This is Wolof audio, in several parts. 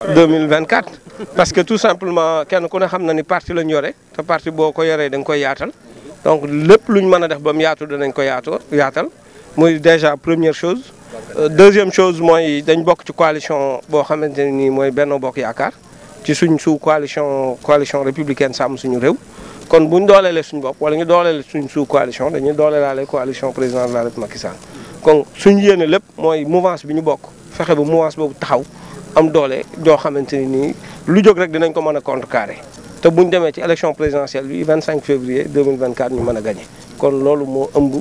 2024 parce que tout simplement kenn ku ne xam na ni parti lañ yore te parti boo ko yoree da nga koy yaatal donc lépp luñ mën a def ba mu yaatu danañ ko yaatal muy déjà première chose. Deuxième chose mooy dañ bokk ci coalition boo xamante ne nii mooy Benno Bokk Yaakaar ci suñ sous coalition républicaine sàmm suñu réew. kon bu ñu dooleelee suñu bopp wala ñu dooleele suñ sous coalition dañuy dooleelaale coalition président de la République Macky Sall kon suñu yéene lépp mooy mouvance bi ñu bokk fexe ba mouvance boobu taxaw am doole joo xamante ni nii lu jóg rek dinañ ko mën a contrecarrer te bu ñu demee ci élection présidentielle bi 25 février 2024 ñu mën a gagné kon loolu moo ëmb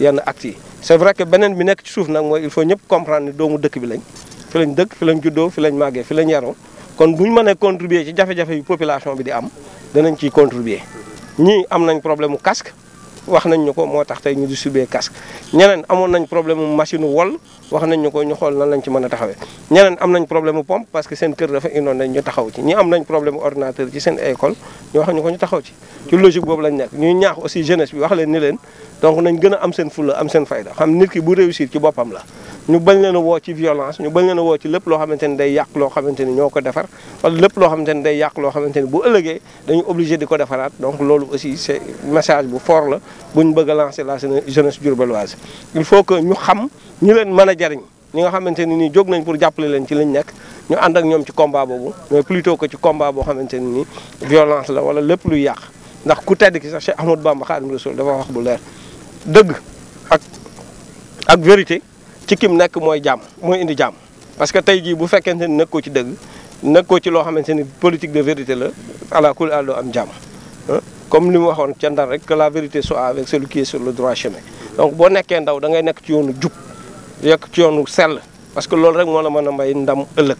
yenn actes yi. c'est vrai que beneen bi nekk ci suuf nag mooy il faut ñëpp comprendre ni doomu dëkk bi lañ fi lañ dëkk fi lañ juddoo fi lañ màggee fi lañ yaroo kon bu ñu mënee contribuer ci jafe-jafe yu population bi di am danañ ciy contribuer. ñii am nañ problème mu casque wax nañ ñu ko moo tax tey ñu distribuer casque ñeneen amoon nañ problème mu machine wol wax nañ ñu ko ñu xool nan lañ ci mën a taxawee ñeneen am nañ problème mu pompe parce que seen kër dafa inondé ñu taxaw ci ñi am nañ problème mu ordinateur ci seen école ñu wax ñu ko ñu taxaw ci logique boobu lañ nekk ñuy ñaax aussi jeunesse bi wax leen ni leen donc nañ gën a am seen fulla am seen fayda xam nit ki bu réussir ci boppam la ñu bañ leen a woo ci violence ñu bañ leen a woo ci lépp loo xamante ni day yàq loo xamante ni ñoo ko defar wala lépp loo xamante ni day yàq loo xamante ni bu ëllëgee dañu obligé di ko defaraat donc loolu aussi c'est message bu fort la bu ñu bëgg a lancer la jeunesse diourbelloise il faut que ñu xam ñi leen mën a jariñ ñi nga xamante ni nii jóg nañ pour jàppale leen ci lañ nekk ñu ànd ak ñoom ci combat boobu mais plutôt que ci combat boo xamante ni nii violence la wala lépp luy yàq ndax ku tedd ki sax Cheikh Ahmadou Bamba Khadimou Rassoul dafa wax bu leer dëgg ak vérité ci kim nekk mooy jàmm mooy indi jàmm parce que tey jii bu fekkente ni nekkoo ci dëgg nekkoo ci loo xamante ni politique de vérité la ala kulli àll doo am jàmm comme li mu waxoon ca Ndar rek que la vérité soit avec celui qui est sur le droit chemin donc boo nekkee ndaw da ngay nekk ci yoonu jub yekk ci yoonu sell parce que loolu rek moo la mën a may ndam ëllëg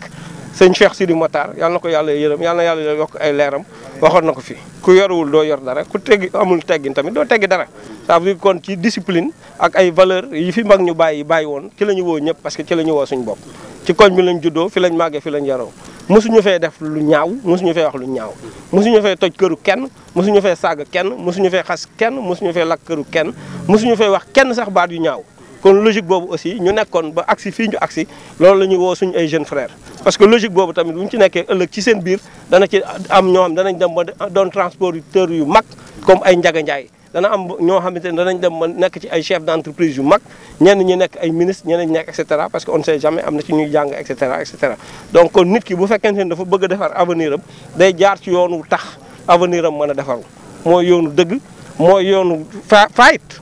sëñ Cheikh Sidi Matar yàlla na ko yàlla yërëm yàlla na yàlla yokk ay leeram waxoon na ko fi ku yorwul doo yor dara ku teggi amul teggin tamit doo teggi dara ça veut dire kon ci discipline ak ay valeur yi fi mag ñu bàyyi woon ci la ñu woo ñëpp parce que ci la ñu woo suñu bopp ci koñ bi lañ juddoo fi lañ màggee fi lañ yaroo mosuñu fee def lu ñaaw mosuñu fee wax lu ñaaw mosuñu fee toj këru kenn mosuñu fee saaga kenn mosuñu fee xas kenn mosuñu fee lakk këru kenn mosuñu fee wax kenn sax baat yu ñaaw kon logique boobu aussi ñu nekkoon ba agsi fii ñu agsi loolu la ñuy woo suñu ay jeunes frères parce que logique boobu tamit bu ñu ci nekkee ëllëg ci seen biir dana ci am ñoo xam danañ dem ba doon transporteur yu mag comme ay Ndiaga Ndiaye dana am ñoo xamante ne danañ dem ba nekk ci ay chef d'entreprise yu mag ñenn ñi nekk ay ministre ñeneen ñi nekk et cetera parce que on ne sait jamais am na ci ñuy jàng et cetera et cetera donc kon nit ki bu fekkente ne dafa bëgg a defar avenir am day jaar ci yoonu tax avenir am mën a defaru mooy yoonu dëgg mooy yoonu fight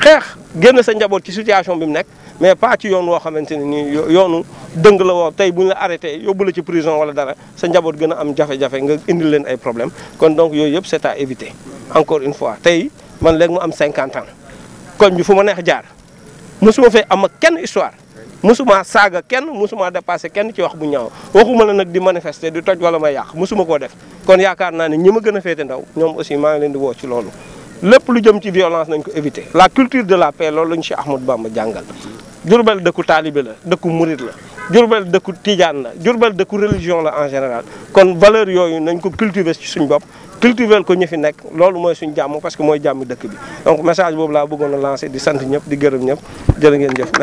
xeex génn sa njaboot ci situation bi mu nekk mais pas ci yoon woo xamante ne nii yoonu dëng la woo tey bu ñu la arrêté yóbbu la ci prison wala dara sa njaboot gën a am jafe-jafe nga indil leen ay problème kon donc yooyu yëpp c'est à éviter encore une fois tey man léegi mu am 50 ans kon bi fu ma neex jaar mosuma fee am ak kenn histoire mosuma saaga kenn mosuma dépassé kenn ci wax bu ñaaw waxuma la nag di manifester di toj wala may yàq mosuma koo def kon yaakaar naa ne ñi ma gën a féete ndaw ñoom aussi maa ngi leen di woo ci loolu lépp lu jëm ci violence nañ ko éviter la culture de la paix loolu la ñu Cheikh Ahmadou Bamba jàngal Diourbel dëkku taalibe la dëkku murit la Diourbel dëkku tijaan la Diourbel dëkku religion la en général kon valeur yooyu nañ ko cultiver ci suñ bopp cultiver ko ñu fi nekk loolu mooy suñ jàmm parce que mooy jàmm dëkk bi donc message boobu laa bëggoon a lancer di sant ñëpp di gërëm ñëpp jërë ngeen jëf